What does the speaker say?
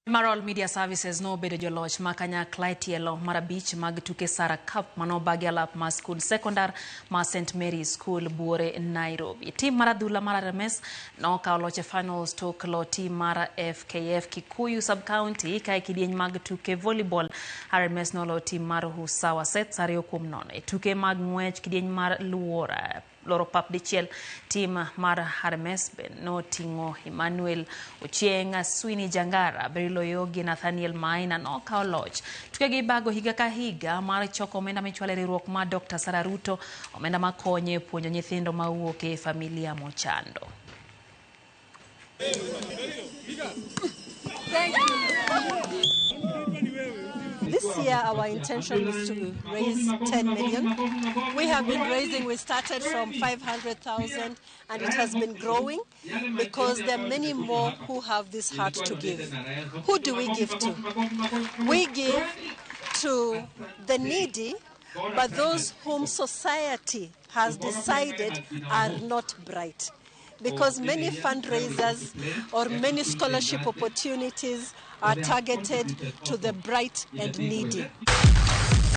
Marol Media Services nobedo joloch ma kanyakla e tielo mar abich mag tuke Sara Cup manobagi alap mar skund sekondar ma St Mary's School Buore, Nairobi. Tim mar adhula mar RMS nokawo loch e finals tok lo tim mar FKF Kikuyu Sub-County ka e kidieny mag tuke volleyball RMS nolo tim mar Usawa sets 2-0. E tuke mag ng'wech kidieny mar luora loro pap dichiel tim mar RMS be noting'o Emmanuel Ochieng, Swini Jangara, Beryl Oyogi, Nathaniel Maina nokawo loch. Tukegi ibago higa ka higa mar choko omenda michwalo e riwruok mar Dr. Sarah Ruto, omenda makonyo e puonjo nyithindo mawuok e familia mochando. Thank you. This year our intention is to raise 10 million. We have been raising, we started from 500,000 and it has been growing because there are many more who have this heart to give. Who do we give to? We give to the needy, but those whom society has decided are not bright. Because many fundraisers or many scholarship opportunities are targeted to the bright and needy.